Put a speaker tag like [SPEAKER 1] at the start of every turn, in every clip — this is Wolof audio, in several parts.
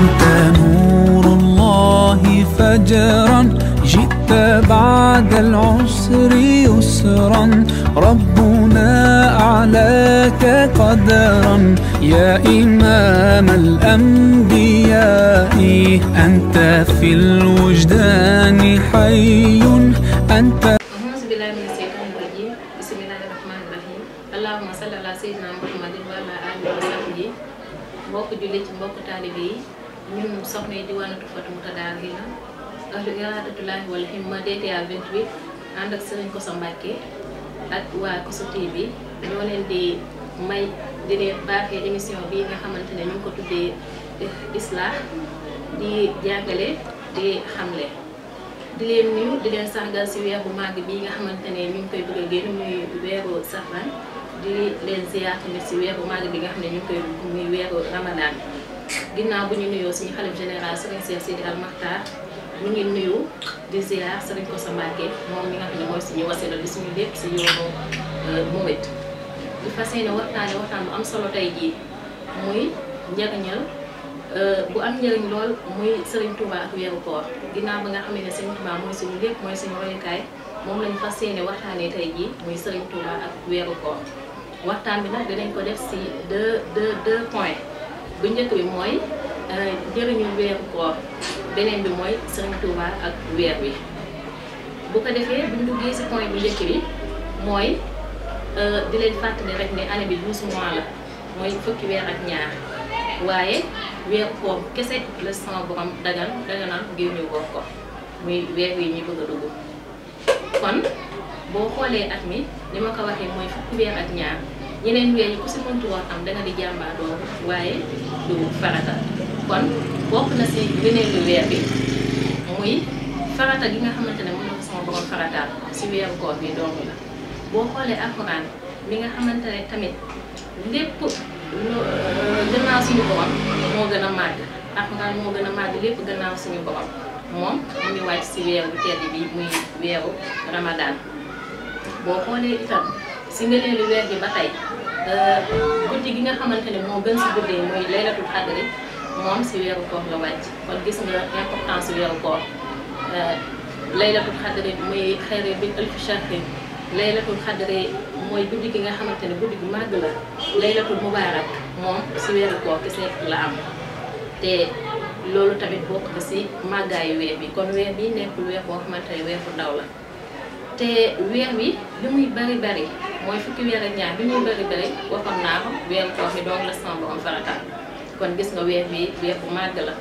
[SPEAKER 1] أنت نور الله فجرا جئت بعد العسر يسرا ربنا أعلاك قدرا يا إمام الأنبياء أنت في الوجدان حي أنت.
[SPEAKER 2] أعوذ بالله من الشيطان الرجيم بسم الله الرحمن الرحيم اللهم صل على سيدنا محمد وعلى آله وصحبه mbokk jullit ci mbokk taalibe yi ñun soxna yi diwaanu Tuhfatul Mutadabirina ahlu iradatullahi wal himma DTA 28 ànd ak Serigne Kosso Mbacké ak waa Kosso TV ñoo leen di may di leen baaxee émission bi nga xamante ne ñu ngi ko tuddee Islah di jàngale di xamle di leen nuyu di leen sargal ci weeru màgg bi nga xamante ne ñu ngi koy bëgg a génn muy weeru Safar di leen ziar tamit ci weeru màgg bi nga xam ne ñu ngi koy muy weeru Ramadan ginnaaw bu ñu nuyoo suñu xalif général Serigne Cheikh Sidi Al Makhtar ñu ngi nuyu di ziar Serigne Kosso Mbacké moom mi nga xam ne mooy suñu wasila di suñu lépp ci yoonu Mouride di fas yéene waxtaan bu am solo tey jii muy njariñal bu am njëriñ lool muy Serigne Touba ak weeru koor ginnaaw ba nga xam ne Serigne Touba mooy suñu lépp mooy suñu royukaay moom lañu fas yéene waxtaanee tey jii muy Serigne Touba ak weeru koor waxtaan bi nag dinañ ko def ci deux points bu njëkk bi mooy njëriñu weeru koor beneen bi mooy Serigne Touba ak weer wi bu ko defee buñ duggee ci point bu njëkk bi mooy di leen fàttali rek ne année bi 12 mois la mooy fukki weer ak ñaar waaye weeru koor kese la sama borom daganal ngir ñu woor ko muy weer wi ñu bëgg a dugg kon boo xoolee at mi ni ma ko waxee mooy fukki weer ak ñaar yeneen weer yi ku si mëntu woon am danga di jàmbaar doomu waaye du farata kon bokk na si gëneelu weer bi muy farata gi nga xamante ne mën na ko sama borom farataal si weeru koor bi dong la boo xoolee alxuraan mi nga xamante ne tamit lépp gannaaw suñu borom moo gën a màgg alxuraan moo gën a màgg lépp gannaaw suñu borom moom mu ngi wàcc si weeru tedd bi muy weeru Ramadan boo xoolee itam si ngëneelu weer gi ba tey guddi gi nga xamante ne moo gën si guddee muy laylatul xadri moom si weeru koor la wàcc kon gis nga importance si weeru koor laylatul xadri muy xayru min alfi shahri laylatul xadri mooy guddi gi nga xamante ne guddi gu màgg la laylatul mubaarak moom si weeru koor kese la am te loolu tamit bokk na si màggaayu weer bi kon weer bi nekkul weer boo xamante ne weer bu ndaw la te weer wi li muy bari mooy fukki weer ak ñaar bi muy bari waxoon naa ko weeru koor mi doon la sama borom farataal kon gis nga weer bi weer bu màgg la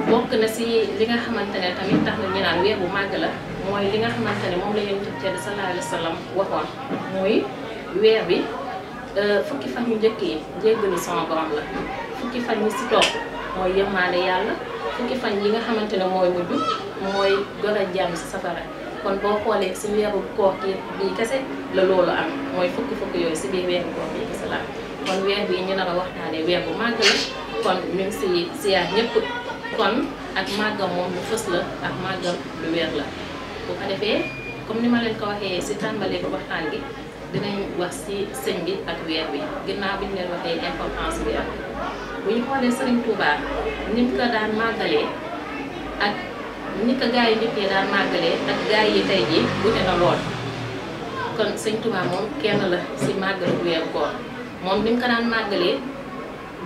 [SPEAKER 2] bokk na si li nga xamante ne tamit tax na ñu naan weer bu màgg la mooy li nga xamante ne moom la Yonent bi sallallahu alayhi wa sallam waxoon muy weer bi fukki fan yu njëkk yi jéggalu sama borom la fukki fan yi si topp mooy yërmaande yàlla fukki fan yi nga xamante ne mooy mujj mooy gor a jàmm si safara kon boo xoolee si weeru koor bii kese la loolu am mooy fukki yooyu si biir weeru koor bii kese la am kon weer bii ñu nar a waxtaanee weer bu màgg la kon ñu ngi si siyaar ñëpp kon ak màggam moom lu fës la ak màggam lu weer la bu ko defee comme ni ma leen ko waxee si tàmbalee ko waxtaan gi dinañ wax si sëñ bi ak weer bi ginnaaw bi ñu leen waxee importance bi ak bu ñu xoolee Serigne Touba ni mu ko daan màggalee ak ni ko gaa yi njëkkee daan màggalee ak gaa yi tey jii wute na lool kon sëñ Touba moom kenn la si màggalu weeru koor moom ni mu ko daan màggalee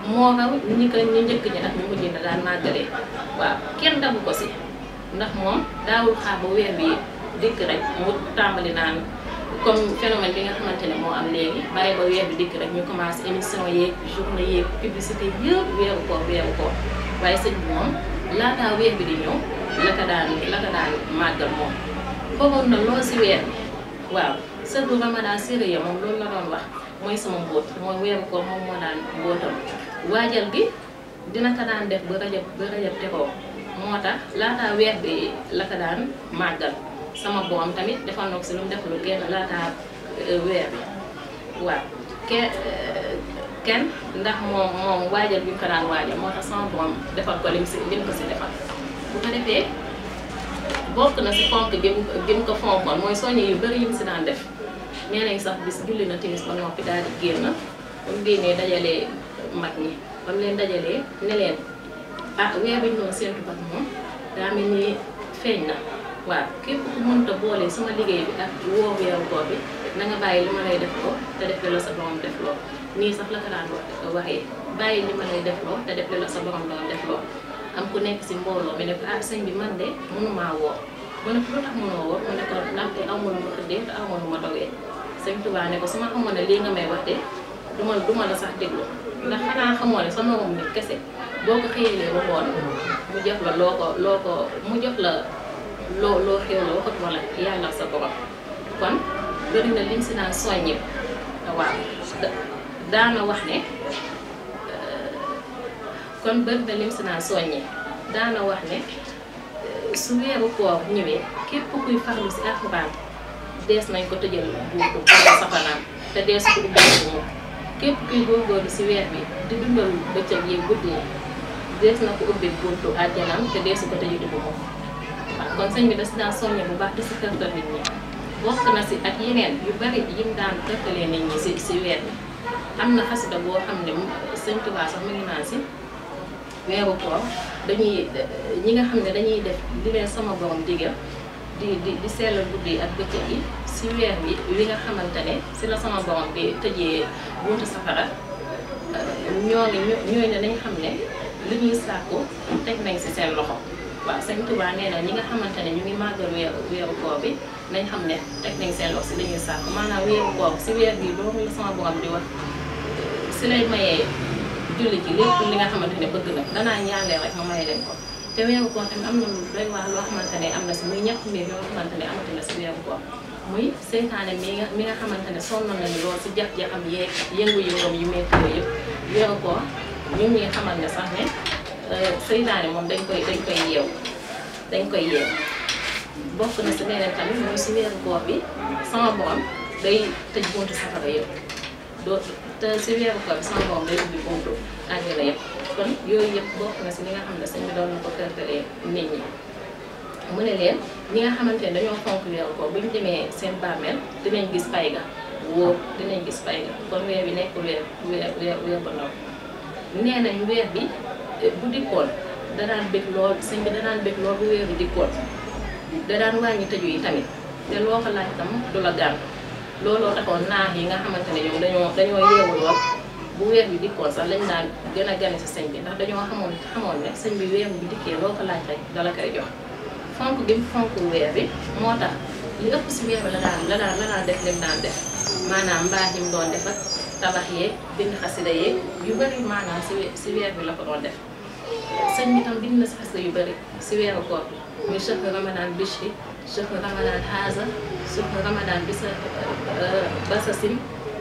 [SPEAKER 2] moo raw ñi ko ñu njëkk ñi ak ñu mujj na daan màggalee waaw kenn dabu ko si ndax moom daawul xaar ba weer bi dikk rek mu tàmbali naan comme phénomène bi nga xamante ne moo am léegi bàyyi ba weer bi dikk rek ñu commencé émission yeeg journée yeeg publicité yëpp weeru koor waaye sëñ bi moom laataa weer bi di ñëw la ko daan màggal moom foogoon na lool si weer bi waaw sëru Ramadan sérieux moom loolu la doon wax mooy sama mbóot mooy weeru koor moom moo daan mbóotam waajal gi dina ko daan def ba rajab teroo moo tax laataa weer bi la ko daan màggal sama boom tamit defal na ko si lu mu def lu génn laataa weer bi waaw kenn ndax moom waajal bi ñu ko daan waajal moo tax sama boom defal ko lim ko si defal bu ko defee bokk na si fonk bi mu ko fonkoon mooy soññe yu bëri yi mu si daan def nee nañ sax bis julli na timis ba noppi daal di génn ba mu génnee dajalee mag ñi ba mu leen dajalee ne leen ah weer bi ñu doon séntu kat moom daa mel ni feeñ na waaw képp ku mënta boole sama liggéey bi ak woo weeru koor bi na nga bàyyi li ma lay def loo te def li la sa borom def loo nii sax la ko daan waxee bàyyi li ma lay def loo te def li la sa borom doon def loo am ku nekk si mbooloo mi ne ko ah sëñ bi man de mënumaa woor mu ne ko lu tax mënoo woor mu ne ko ndaxte aw ma lu ma xëddee te aw ma lu ma dogee sëñ Tuubaa ne ko su ma xamoon ne lii nga may wax de duma la sax déglu ndax xanaa xamoo ne sa morom nit kese boo ko xëyalee ba ngoon mu jox la mu jox la loo xéwloo waxatuma la yàlla sa borom kon bëri na lim si naan soññi waaw daana wax ne kon bëri na lim si naan soññi daana wax ne su weeru koor ñëwee képp kuy farlu si alxuraan dees nañ ko tëjal buutu safanaan te dees ko ubbi mu képp kuy góorgóorlu si weer bi di dundal bëccëg yi guddi yi dees na ko ubbi buntu àjjanam te deesu ko tëjati bu moom waaw kon sëñ bi da si daan soññe bu baax di si kërtal nit ñi bokk na si ak yeneen yu bari yim daan kërtalee nit ñi si weer bi am na xasida boo xam ne sëñ Tuubaa sax mu ngi naan si weeru koor dañuy ñi nga xam ne dañuy def li leen sama borom digal di sellal guddi yi ak bëccëg yi si weer bi wi nga xamante ne si la sama borom di tëjee buntu safara ñooñu nañ xam ne li ñuy sàkku teg nañ si seen loxo waaw sëñ Tuubaa nee na ñi nga xamante ne ñu ngi màggal weeru koor bi nañ xam ne teg nañ seen loxo si li ñuy sàkku maanaam weeru koor si weer bi loolu la sama borom di wax si lay mayee julli ci lépp li nga xamante ne bëgg na danaa ñaanlee rek ma may leen ko te weeru koor tamit am na lu doy waar loo xamante ne am na si muy ñett mbir yoo xamante ne amati na si weeru koor muy seytaane mi nga xamante ne sonnoon nañu lool si jax-jaxam yeeg yëngu-yëngoom yu métti yooyu yëpp weeru koor ñun ñi nga xamante ne sax ne seytaane moom dañ koy yeew bokk na si leneen tamit muy si weeru koor bi sama borom day tëj buntu safara yëpp te si weeru koor bi sama borom day ubbi buntu àjjana yëpp kon yooyu yëpp bokk na si li nga xam ne sëñ bi doon na ko kërtalee nit ñi mu ne leen ñi nga xamante ne dañoo fonk weeru koor bu ñu demee seen bàmmeel dinañ gis pay ga wóor dinañ gis pay ga kon weer bi nekkul weer ba ndaw nee nañ weer bi bu dikkoon da daan bëgg lool sëñ bi da daan bëgg lool bu weer bi dikkoon da daan wàññi tëju yi tamit te loo ko laaj tam du la gànt looloo taxoon naax yi nga xamante ne ñoom dañoo yeewu lool bu weer bi dikkoon sax lañ daan gën a gane si sëñ bi ndax dañoo xamoon ne sëñ bi weer bi dikkee loo ko laaj rek dala koy jox fonk gi fonk weer bi moo tax li ëpp si weer bi la daan def lim daan def maanaam mbaax yi mu doon def ak tabax yeeg bind xasida yeeg yu bëri maanaam si weer bi la ko doon def sëñ bi tam bind na si xasida yu bëri si weeru koor bi muy chahru ramadan bishri chahru ramadan haza chahru ramadan basasim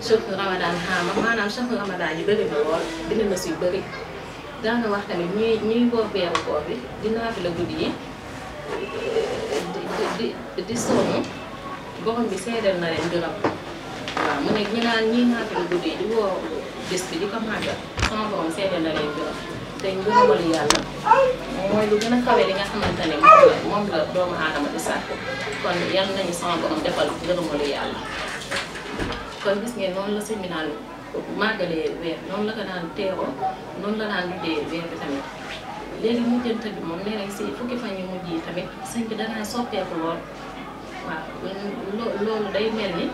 [SPEAKER 2] chahru ramadan xaama maanaam chahru ramadan yu bëri bi lool bind na si yu bëri daana wax tamit ñuy woor weeru koor bi di naafila guddi yi di sonn borom bi seedal na leen gërëm waaw mu ne ñu naan ñii naafila guddi yi di woo bés bi di ko màggal sama borom seedal na leen gërëm te ngërëmalu yàlla mooy lu gën a kawe li nga xamante ne moom la doomu aadama di sàkku kon yal nañu sama borom defal ngërëmalu yàlla kon gis ngeen noonu la sëñ bi naan màggalee weer noonu la ko daan teeroo noonu la daan dundee weer bi tamit léegi mujjante bi moom nee nañ si fukki fan yu mujj yi tamit sëñ bi danaa soppeeku lool waaw loolu day mel ni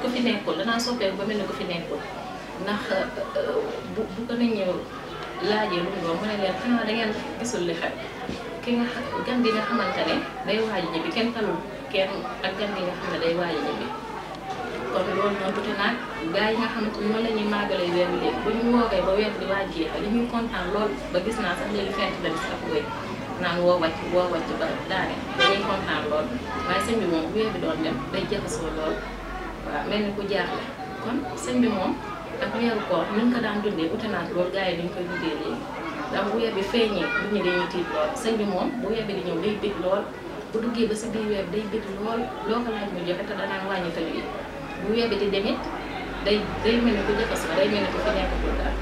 [SPEAKER 2] ku fi nekkul danaa soppeeku ba mel ni ku fi nekkul ndax bu ko nit ñi laajee lu mu doon mu ne leen xanaa da ngeen gisul li xew gan gi nga xamante ne day waaj ñibbi kenn talul kenn ak gan gi nga xam ne day waaj ñibbi kon loolu noonu tuuti naag gars yi nga xamante ni noonu la ñuy màggalee weer bi léegi bu ñu woogee ba weer bi di waaj jeexal li ñuy kontaan lool ba gis naa sax léegi fent la si ak wéy naan woo wàcc ba daane dañuy kontaan lool waaye sëñ bi moom bu weer bi doon dem day jaxasoo lool waaw mel ni ku jaaxle kon sëñ bi moom ak weeru koor ni ñu ko daan dundee ute naag lool gars yi dañ koy dundee léegi ndax bu weer bi feeñee nit ñi dañuy tiit lool sëñ bi moom bu weer bi di ñëw day bég lool bu duggee ba si biir weer bi day bég lool loo ko laaj mu joxe te danaan wàññi tëju yi bu weer bi di demit day mel ni ku jaxasoo day mel ni ku fi nekkatul daal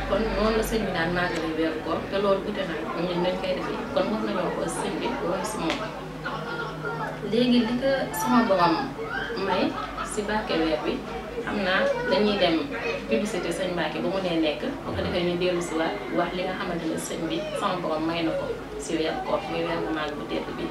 [SPEAKER 2] kon noonu la sëñ bi daan màggalee weeru koor te loolu ute naag ñun dañ koy defee kon war nañoo ko sëñ bi loolu si moom léegi li ko sama borom may si barke weer bi xam naa dañuy dem publicité sëñ Mbacke ba mu nee nekk bu ko defee ñu dellu si waat wax li nga xamante ne sëñ bi sama borom may na ko si weeru koor muy weer bu màgg bu tedd bi.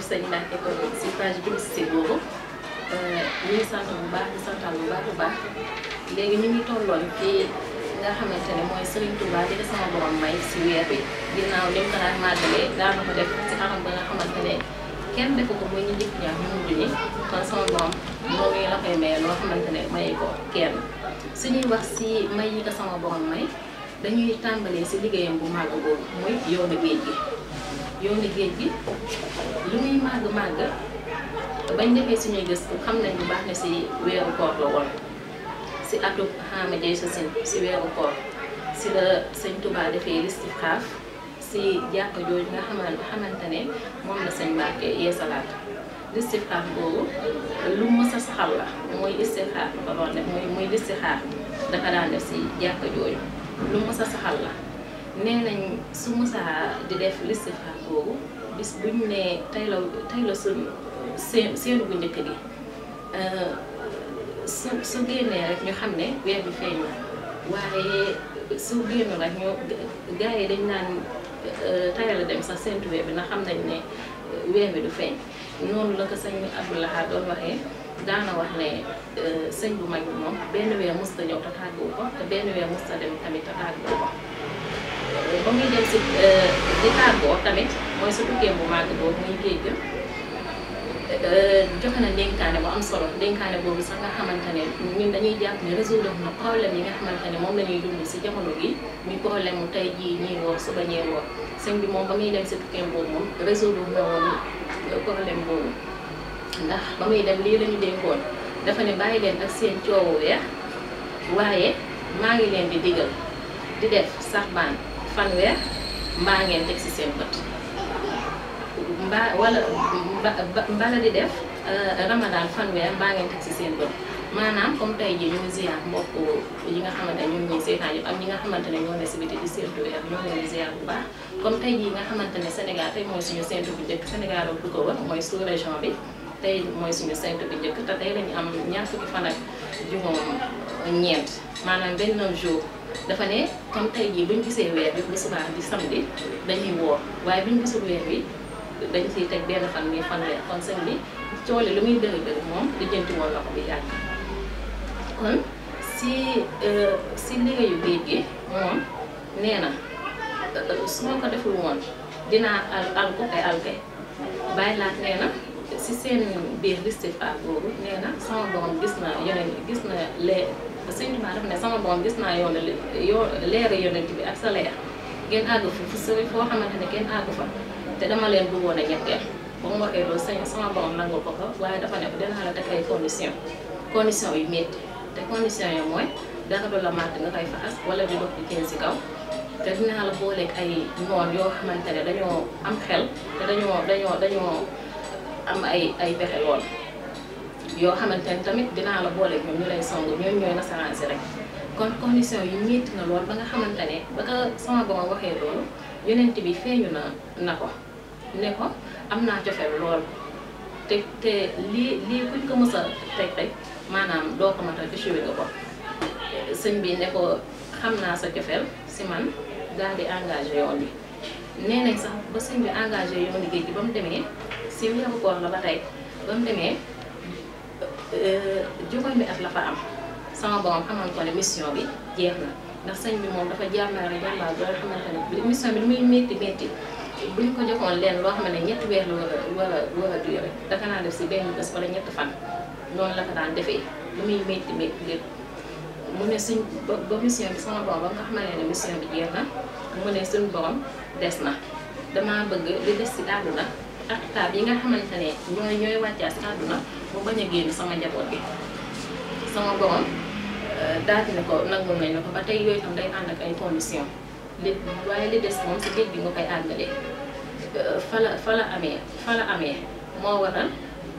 [SPEAKER 2] sëñ Mbacke ko si page publicité boobu ñu ngi sant bu baax di santal bu baax léegi ñu ngi tolloon ci nga xamante ne mooy Serigne Touba di sama borom may si weer bi ginnaaw li mu ko daan màggalee daana ko def si anam ba nga xamante ne kenn defu ko muy ñu njëkk ñaax ñu mujj ñi kon sama borom noonu la koy maye loo xamante ne may ko kenn suñuy wax si may yi ko sama borom may dañuy tàmbalee si liggéeyam bu màgg boobu muy yoonu géej gi. yoonu géej gi lu muy màgg bañ defee suñuy gëstu xam nañ bu baax ne si weeru koor la woon si atub xaama jay sa sin si weeru koor si la sëñ Touba defee listixaaf si jàkka jooju nga xamante ne moom la sëñ Mbacke yeesalaat listixaaf boobu lu mës a saxal la mooy istixaar la ko doon def muy listixaar dafa daan def si jàkka jooju lu mës a saxal la nee nañ su musaa di def listixaar boobu bis buñ ne tey la seenu bu njëkk gi su génnee rek ñu xam ne weer bi feeñ na waaye su génn rek ñu gars yi dañ naan tey la dem sax seentu weer bi na xam nañ ne weer bi du feeñ noonu la ko sëñ Abdou Lahad doon waxee daana wax ne sëñ bu mag bi moom benn weer musta ñëw te tàgguwu ko te benn weer musta dem tamit te tàgguwu ko ba muy dem si di tàggoo tamit mooy su tukkee bu màgg boobu muy géej ga joxe na dénkaane bu am solo dénkaane boobu sax nga xamante ne ñun dañuy jàpp ne résoudre na problème yi nga xamante ne moom la ñuy dund si jamono gi muy problème mu tey jii ñii woor suba ñee woor sëñ bi moom ba muy dem si tukkee boobu moom résoudre na woon problème boobu ndax ba muy dem lii la ñu dénkoon dafa ne bàyyi leen ak seen coowu weex waaye maa ngi leen di digal di def sax baan fanweer mbaa ngeen teg ci seen bët mbala di def ramadan fanweer mbaa ngeen teg ci seen bët maanaam comme tey jii ñu ngi ziar mbokk yi nga xamante ne ñun ñuy seetaan yëpp ak ñi nga xamante ne ñoo ne si biti di séentu weer ñoo leen di ziar bu baax comme tey jii nga xamante ne Sénégal tey mooy suñu séentu bu njëkk Sénégal ak du ko wër mooy sous région bi tey mooy suñu séentu bu njëkk te tey lañu am ñaar fukki fan ak juróom ñeent maanaam 29 jours dafa ne comme tey jii buñ gisee weer bi bu subaa di samedi dañuy woor waaye buñ gisul weer bi dañ siy teg benn fan muy fanweer kon sëñ bi coole lu muy dëgg moom di jënti woon la ko bi yàgg kon si liggéeyu géej gi moom nee na su ma ko deful woon dinaa alku ay alke bàyyi laat nee na si seen biir listixaar boobu nee na sama borom gis na yeneen gis na lee sëñ Tuubaa dafa ne sama borom gis naa leeri yonent bi ak sa leer ngeen àgg fu sori foo xamante ne kenn àgg fa te dama leen bëggoon a ñetteel ba mu waxee loolu sama borom nangul ko waaye dafa ne ko dinaa la teg ay condition yu métti te condition yi mooy dara du la màtt nga koy faxas wala di dox di kenn si kaw te dinaa la booleeg ay noon yoo xamante ne dañoo am xel te dañoo am ay pexe lool yoo xamante ne tamit dinaa la booleeg ñoom ñu lay song ñooñu ñooy nasaraan si rek kon condition yu métti na lool ba nga xamante ne ba ko sama borom waxee loolu yonent bi feeñu na ko ne ko am naa cofeel lool te lii kuñ ko mës a teg rek maanaam doo ko mat a échoué nga ko sëñ bi ne ko xam naa sa cofeel si man daal di engagé yoon bi nee nañ sax ba sëñ bi engagé yoon géej gi ba mu demee si weeru koor la ba tey ba mu demee juróomi at la fa am sama borom xamal ko ne mission bi jeex na ndax sëñ bi moom dafa jàmbaar ba nga xamante ne mission bi lu muy métti buñ ko joxoon leen loo xam ne ñetti weer la war a duré dafa naa def si benn bés wala ñetti fan noonu la ko daan defee lu muy métti lépp mu ne suñ ba mission bi sama borom ba nga xamante ne mission bi jeex na mu ne suñ borom des na damaa bëgg li des si àdduna ak taab yi nga xamante ne ñooy wàccaa si àdduna mu bañ a génn sama njaboot bi sama borom daal di ne ko nangul nañ la ko ba tey yooyu tam day ànd ak ay conditions waaye li des moom si géej gi nga koy àggalee fa la amee moo waral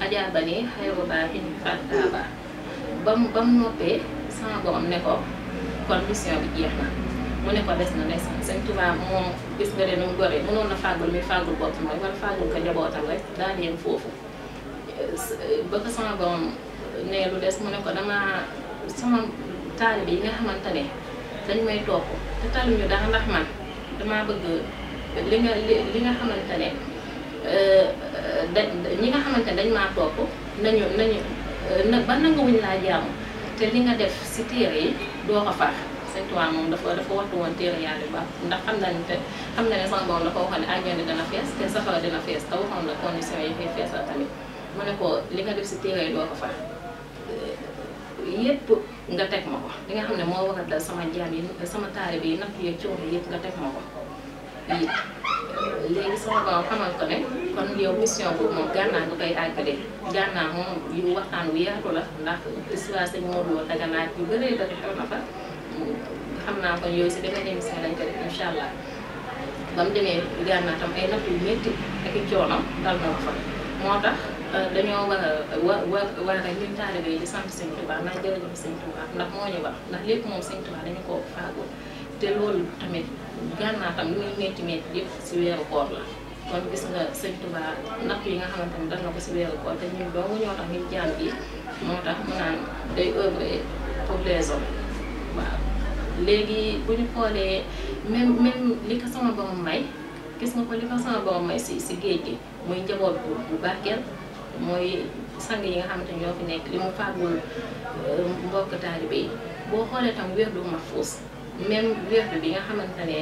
[SPEAKER 2] ajaaba ni xayru baaxin fàttaaba ba mu noppee sama borom ne ko kon mission bi jeex na mu ne ko des na des na Sëñ Tuubaa moom gis nga de nu mu goree mënoon na fàggul mi fàggul boppam mooy wala fàggul ko njabootam rek daal di yem foofu ba ko sama borom ne lu des mu ne ko sama taalibe yi nga xamante ne dañ may topp te taluñu dara ndax man damaa bëgg li nga xamante ne ñi nga xamante ne dañ maa topp nañu ba nanguwuñ laa jaamu te li nga def si téere yi doo ko far. Sëñ Tuubaa moom dafa waxtu woon téere yàlla bu baax ndax xam na ne sama borom dafa waxoon ne àjjana dina fees te safara dina fees te waxoon la condition yi koy feesal tamit mu ne ko li nga def si téere yi doo ko far yépp nga teg ma ko li nga xam ne moo war a dal sama jaam yi sama taalibe yi natt yeeg coono yëpp nga teg ma ko yi léegi sama borom xamal ko ne kon yow mission boobu moom Gànnaar nga koy àggalee Gànnaar moom yu waxtaan wu yaatu la ndax histoire Sëñ Modou Lo Dagana yu bëree bëri xew na fa xam naa kon yooyu si beneen émission lañ ko def incha allah ba mu demee Gànnaar tam ay natt yu métti ak i coono dal na ko fa moo tax dañoo war a ñun taalibe yi di sant Sëñ Tuubaa ndax jërëjëf Sëñ Tuubaa ndax moo ñu wax ndax lépp moom Sëñ Tuubaa dañu ko faagul te loolu tamit Gànnaar tam li muy métti yëpp si weeru koor la kon gis nga Sëñ Tuubaa natt yi nga xamante ne dal na ko si weeru koor te ñun doomu ñoo tax ñun jaam yi moo tax mu naan day œuvrer pour les hommes waaw léegi bu ñu xoolee même li ko sama borom may gis nga ko li ko sama borom may si géej gi muy njaboot bu barkeel mooy sang yi nga xamante ñoo fi nekk li mu fàggul mbokk taalibe yi boo xoolee tam wérdu Mahfuus même wérdu bi nga xamante ne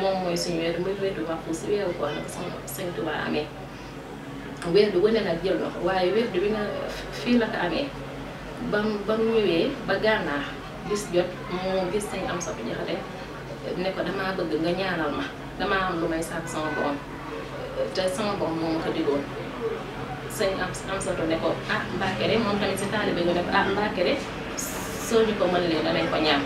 [SPEAKER 2] moom mooy suñu wérdu muy wérdu Mahfuus si weeru koor nag Sëñ Tuubaa amee wérdu wane nag jël na ko waaye wérdu bi nga fii la ko amee bam ñëwee ba Gànnaar bis jot mu gis Sëñ Amsatu Jaxate ne ko damaa bëgg nga ñaanal ma damaa am lu may sàkk sama borom te sama borom moo ma ko digoon Sëñ Amsatu ne ko ah Mbàkke de moom tamit si taalibe nga ne ko ah Mbàkke de soo ñu ko mënalee danañ ko ñaan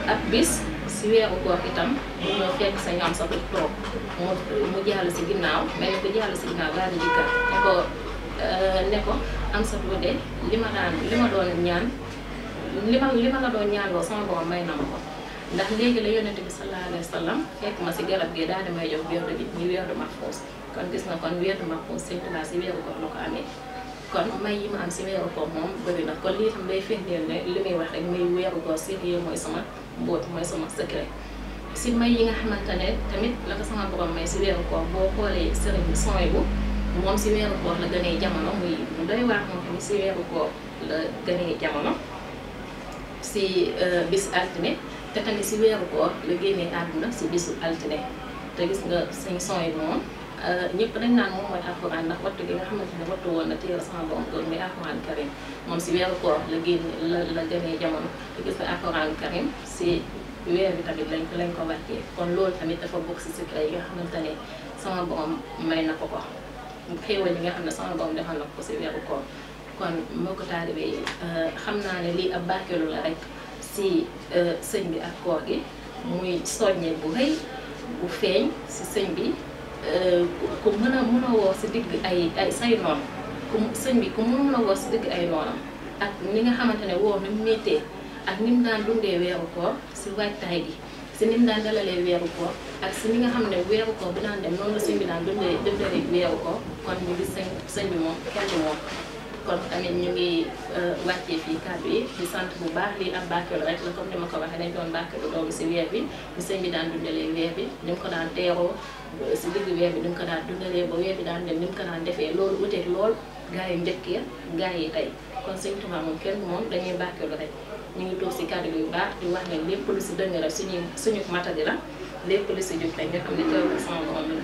[SPEAKER 2] ak bis si weeru koor itam mu ñëw fekk Sëñ Amsatu toog mu jàll si ginnaaw mel ni ko jàll si ginnaaw daal di dikkaat ne ko Amsatu de li ma doon ñaan li ma la doon ñaanloo sama borom may na ma ko ndax léegi la yonent bi sallallahu alayhi wa sallam fekk ma si garab gi daal di may jox wérdu bi muy wérdu Mahfuus kon gis na kon wérdu Mahfuus Sëñ Tuubaa si weeru koor la ko amee kon may yi ma am si weeru koor moom bëri na kon lii tam day firndeel ne li muy wax rek muy weeru koor sérieux mooy sama mbóot mooy sama secret si may yi nga xamante ne tamit la ko sama borom may si weeru koor boo xoolee sëriñ bi Suwaybu moom si weeru koor la gënee jamono muy doy waar moom tamit si weeru koor la gënee jamono si bis altine te tamit si weeru koor la génnee àdduna si bisu altine te gis nga Sëñ Suwaybu moom ñëpp dañ naan moom mooy alxuraan ndax wattu gi nga xamante ne wattu woon na téere sama borom doon muy alxuraan karim moom si weeru koor la la gënee jamono te gis nga alxuraan karim si weer bi tamit lañ ko wàccee kon loolu tamit dafa bokk si secret yi nga xamante ne sama borom may na ko xéewal yi nga xam ne sama borom defal na ko si weeru koor kon mbokk taalibe yi xam naa ne lii ab barkeelu la rek si sëñ bi ak koor gi muy soññe bu rëy bu feeñ si sëñ bi ku mën a woo si digg ay say noon sëñ bi ku mën a woo si digg ay noonam ak ni nga xamante ne woo ni mu méttee ak ni mu daan dundee weeru koor si waajtaay gi si ni mu daan dalalee weeru koor ak si ni nga xam ne weeru koor bi daan dem noonu la sëñ bi daan dundalee weeru koor kon ñu ngi sëñ bi moom kenn moom kon tamit ñu ngi wàccee fii kàddu yi di sant bu baax lii am barkeelu rek la comme ni ma ko waxee dañ doon barkeelu doolu si weer bi di sëñ bi daan dundalee weer bi ni mu ko daan teeroo si digg weer bi ni mu ko daan dundalee ba weer bi daan dem ni mu ko daan defee loolu wuteeg lool gaa yi njëkk ya gaa yi tey kon Sëñ Tuubaa moom kenn moom dañuy barkeelu rek ñu ngi toog si kàddu yu baax di wax ne lépp lu si dëng rek suñu matadi la lépp lu si jub rek nga xam ne teew la sama borom ñu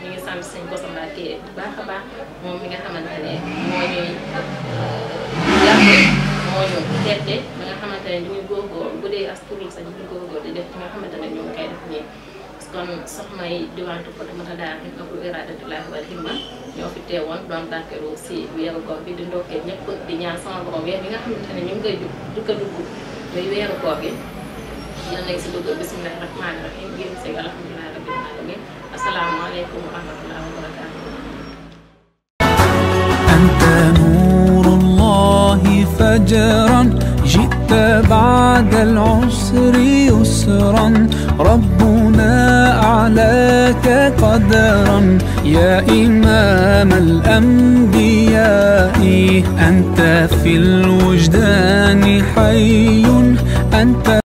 [SPEAKER 2] ngi sant Sëñ Kosso Mbàkke bu baax a baax moom mi nga xamante ne moo ñuy yàqe moo ñu tette ba nga xamante ne ñu ngi góorgóorlu bu dee as turul sax ñu ngi góorgóorlu di def nga xamante ne ñu ngi koy def nii kon soxna yi diwaan Fatoumata Daara Himmatul Iradatullahi wal Himma ñoo fi teewoon doon barkeelu si weeru koor bi di ndokkee ñëpp di ñaan sama borom weer bi nga xamante ne ñu ngi koy dugg muy weeru koor gi yal nañ si dugg bismillahi rahmaani rahim génn si alhamdulillahi rabbil alamin asalaamaaleykum wa rahmatullahi wa barakatuh.
[SPEAKER 1] أنت نور الله فجرا جئت بعد العسر يسرا ربنا أعلاك قدرا يا إمام الأنبياء أنت في الوجدان حي أنت